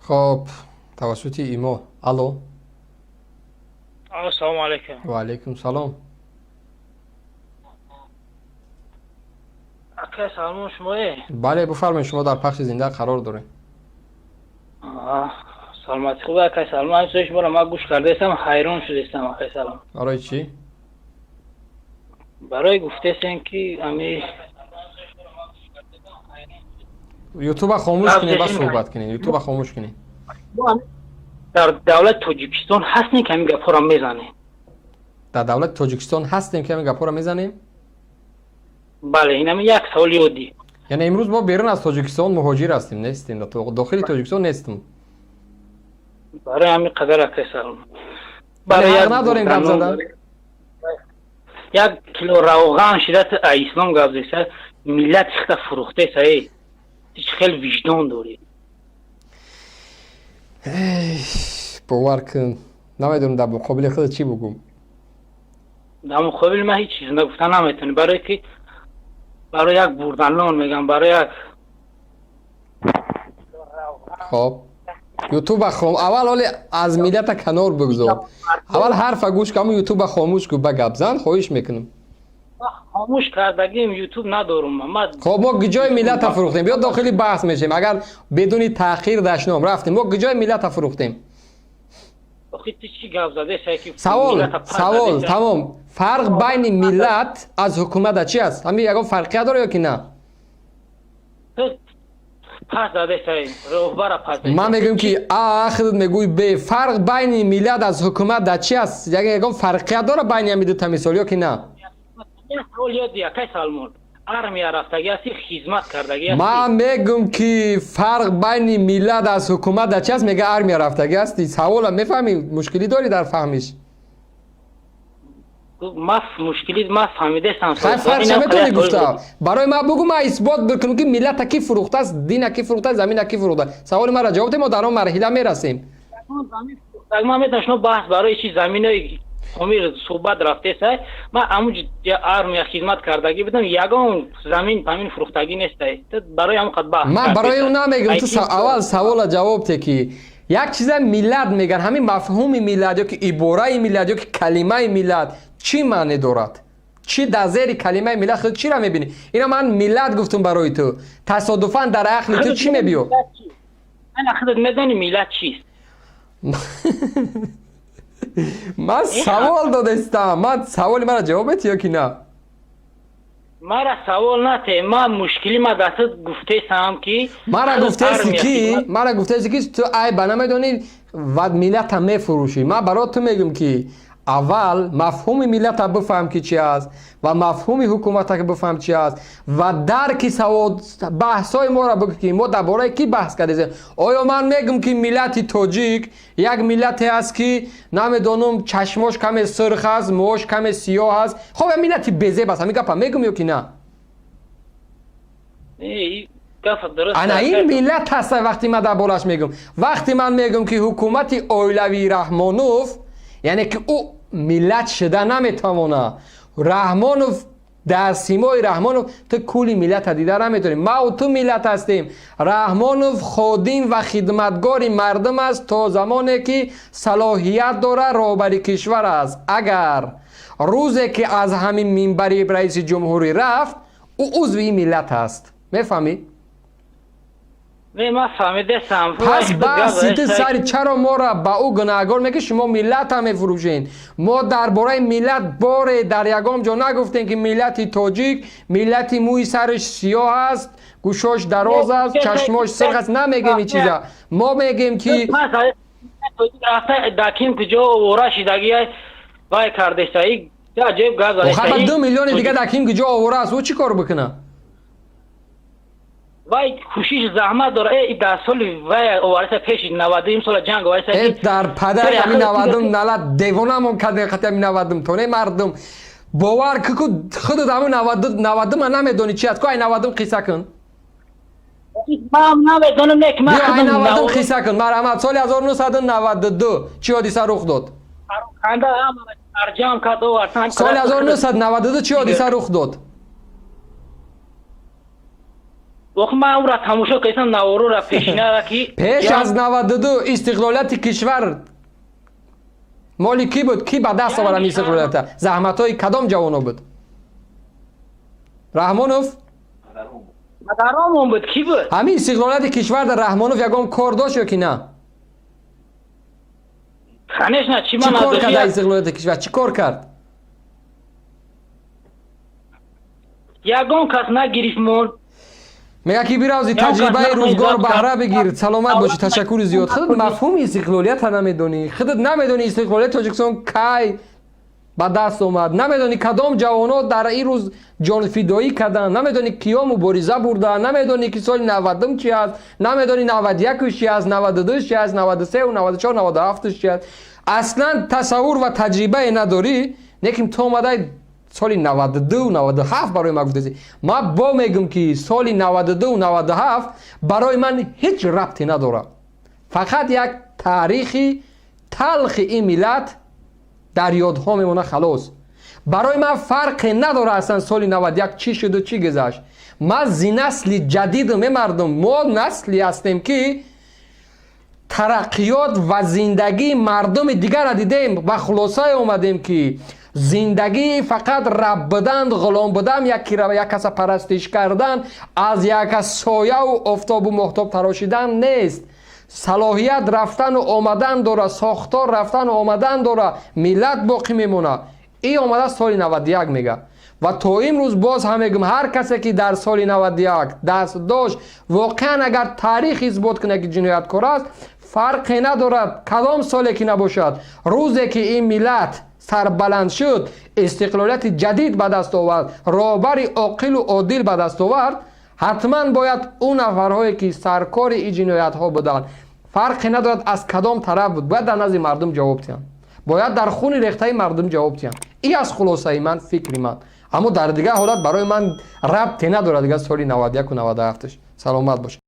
Хоб, тавассути имо. Алло. Ассалому алайкум. Ва алайкум салом. Акай Салмон, шумое? Бале, бифармоед, шумо дар пахши зинда қарор доред. Саломатӣ хуб, акай Салмон, ҳамин суи шуморо ман гӯш кардаистам, ҳайрон шудаистам, акай Салмон. Барои чӣ? Барои гуфтаистем, ки ами Ютуба хомӯш кунед, ба суҳбат кунед. Ютуба хомӯш кунед. Дар давлати Тоҷикистон ҳастем, ки ҳамин гапҳоро мезанем. Дар давлати Тоҷикистон ҳастем, ки ҳамин гапҳоро мезанем? Бале, ин ҳамин як саволи оддӣ. Яъне имрӯз мо берун аз Тоҷикистон муҳоҷир ҳастем, нестем, дохили Тоҷикистон нестем. Барои ҳамин қадар, акай Салмон. Барои ҳақ надорем гап задан? Як кило равған шидат ислом гап зеса, миллат хита фурӯхтеса, эй. Ту чӣ хел виҷдон дорӣ? Бовар кун, намедонам дар муқобили худ чӣ бугум. Дар муқобили ман ҳеҷ чиз нагуфта наметавонӣ, барое ки барои як бурданлон мегам, барои як Хоб, ютуба хом аввал, ҳоле аз миллата канор бигзор, аввал ҳарфа гӯш кун, ютуба хомӯш кун, ба гап зан, хоҳиш мекунам. Хомӯш кардагим, ютуб надорум ман. Хоб, мо куҷои миллата фурӯхтем? Биё, дохили баҳс мешем, агар бидуни таъхир дашном рафтем. Мо куҷои миллата фурӯхтем? Савол, савол тамом. Фарқ байни миллат аз ҳукумата чи аст? Ҳамин ягон фарқият дорад ё ки на? Ман мегӯям, ки а, худат мегӯй б. Фарқ байни миллат аз ҳукумат дар чи аст? Ягон фарқият дорад байни ҳамин дута мисол ё ки на? Армия рафтагӣ ҳасти, хизмат кардагӣ. Ман мегӯм, ки фарқ байни миллат аз ҳукумат дар чи аст, мега армия рафтагӣ ҳасти. Савола мефаҳмӣ? Мушкилӣ дорӣ дар фаҳмиш? Ман мушкилӣ ман фаҳмидаистам. Хай, фарқша метавонӣ гуфта барои ман бугӯ, ман исбот бикунам, ки миллата кӣ фурӯхтааст, дина кӣ фурӯхтааст, замина кӣ фурӯхтааст. Саволи маро ҷавоб де, мо дар он марҳила мерасем. Ман метавонам, шумо баҳс барои чи заминои Помир суҳбат рафтеса, ман ҳамун армия хизмат кардагӣ будам, ягон замин памин фурӯхтагӣ нестай, барои ҳамон қад баҳс. Ман барои ӯ намегӯм, ту аввал савола ҷавоб те, ки як чиза миллат мегӯянд, ҳамин мафҳуми миллат ё ки ибораи миллат ё ки калимаи миллат чӣ маъне дорад? Чӣ дар зери калимаи миллат худ чиро мебинӣ? Ина ман миллат гуфтум барои ту, тасодуфан дар ақли ту чӣ мебиё? Худат медонӣ, миллат чист? Ман савол додастам, ман саволи маро ҷавоб метӣ ё ки на? Мара савол нате, ман мушкили ма дар ту гуфтесам, ки мара гуфтеси, ки мара гуфтеси, ки ту айба намедонӣ ва миллата мефурӯшӣ. Ман барои ту мегӯм, ки аввал мафҳуми миллата бифаҳм, ки чи аст, ва мафҳуми ҳукумата бифаҳм, чи аст, ва дарки савод баҳсҳои моро бикун, ки мо дар бораи кӣ баҳс кардем. Оё ман мегӯм, ки миллати тоҷик як миллате аст, ки намедонам, чашмош каме сурх аст, мӯош каме сиёҳ аст, хоб, як миллати безеб аст? Ҳамин гапа мегӯм ё ки на? Ана ин миллат ҳаста. Вақти ман дар борааш мегӯм, вақте ман мегӯм, ки ҳукумати оилавии Раҳмонов, яъне ки ӯ миллат шуда наметавонад, Раҳмонов, дар симои Раҳмонов ту кулли миллата дида наметавонӣ. Мау ту миллат ҳастем. Раҳмонов ходим ва хидматгори мардум аст, то замоне ки салоҳият дорад, роҳбари кишвар аст. Агар рӯзе ки аз ҳамин минбари раиси ҷумҳурӣ рафт, ӯ узви ин миллат аст, мефаҳмӣ? Пас баҳси ту сари чаро моро ба ӯ гунаҳгор мекунед, шумо миллата мефурӯшед? Мо дар бораи миллат боре дар ягон ҷо нагуфтем, ки миллати тоҷик миллати мӯи сараш сиёҳ аст, гӯшош дароз аст, чашмош сурх аст. Намегем ин чиза. Мо мегем, ки Даким куҷо овора шидагӣ вай кардеса. 2 миллиони дига дар ким куҷо овора аст, ӯ чӣ кор бикунад? Вай кӯшиш, заҳмат дора. Э, дар соли вай овариса, пеши 90-ум сола ҷанг овариса. Э, дар падари ҳамин 90-ум налат, девонамон кардем қати ҳамин 90-ум. То не, мардум, бовар ку, худат ҳамин 90-ума намедонӣ чи аст. Ку, ай 90-ум қисса кун. Ман намедонам, не ки ман. Ай 90-ум қисса кун, марҳамат. Соли 1992 чӣ ҳодиса рух дод? Соли 1992 чӣ ҳодиса рух дод? Охи ман ӯра тамошо кардам, наворора пешинара ки Пеш аз 92 истиқлолияти кишвар моли кӣ буд? Кӣ ба даст овард ҳамин истиқлолията? Заҳматҳои кадом ҷавоно буд? Раҳмонов? Падаромон буд, кӣ буд? Ҳамин истиқлолияти кишвар дар Раҳмонов ягон кор дошт ё ки на? Конечно, чӣ Чӣ ман кор кард дар истиқлолияти кишвар? Чӣ кор кард? Ягон кас нагирифт мон. Мега ки биравзи таҷрибаи рӯзгор баҳра бигир. Саломат бошӣ, ташаккури зиёд. Худат мафҳуми истиқлолията намедонӣ, худат намедонӣ истиқлолияти Тоҷикистон кай ба даст омад, намедонӣ кадом ҷавонот дар ин рӯз ҷонфидоӣ карданд, намедонӣ киё мубориза бурданд, намедонӣ ки соли 90-ум чи аст, намедонӣ 91-уш чи аст, 92-ш чи аст, 93-у, 94, 97-ш чи аст. Аслан тасаввур ва таҷрибае надорӣ. Лекин ту омадай соли 92, 97 барои ман гуфтаси. Ман бо мегӯм, ки соли 92, 97 барои ман ҳеҷ рабте надорад, фақат як таърихи талхи ин миллат дар ёдҳо мемонад, халос. Барои ман фарқе надорад аслан соли 91 чӣ шуду чӣ гузашт. Ман зи насли ҷадидум, е мардум, мо насле ҳастем, ки тараққиёт ва зиндагии мардуми дигарро дидем ва хулосае омадем, ки зиндагӣ фақат раб будан, ғулом будан, як каса парастиш кардан, аз як кас сояву офтобу моҳтоб тарошидан нест. Салоҳият рафтану омадан дора, сохтор рафтану омадан дора, миллат боқӣ мемонад. И омада соли 91 мега. Ва то имрӯз боз ҳам мегӯм, ҳар касе ки дар соли 91 даст дошт, воқеан агар таърих исбот кунад, ки ҷинояткор аст, фарқе надорад кадом соле ки набошад, рӯзе ки ин миллат сарбаланд шуд, истиқлолияти ҷадид ба даст овард, роҳбари оқилу одил ба даст овард, ҳатман бояд ӯ нафарҳое ки саркори ин ҷиноятҳо буданд, фарқе надорад аз кадом тараф буд, бояд дар назди мардум ҷавоб диҳанд, бояд дар хуни рехтаи мардум ҷавоб диҳанд. И аз хулосаи ман, фикри ман. Аммо дар дигар ҳолат барои ман рабте надорад дигар соли 91-у 97-ш. Саломат бошед.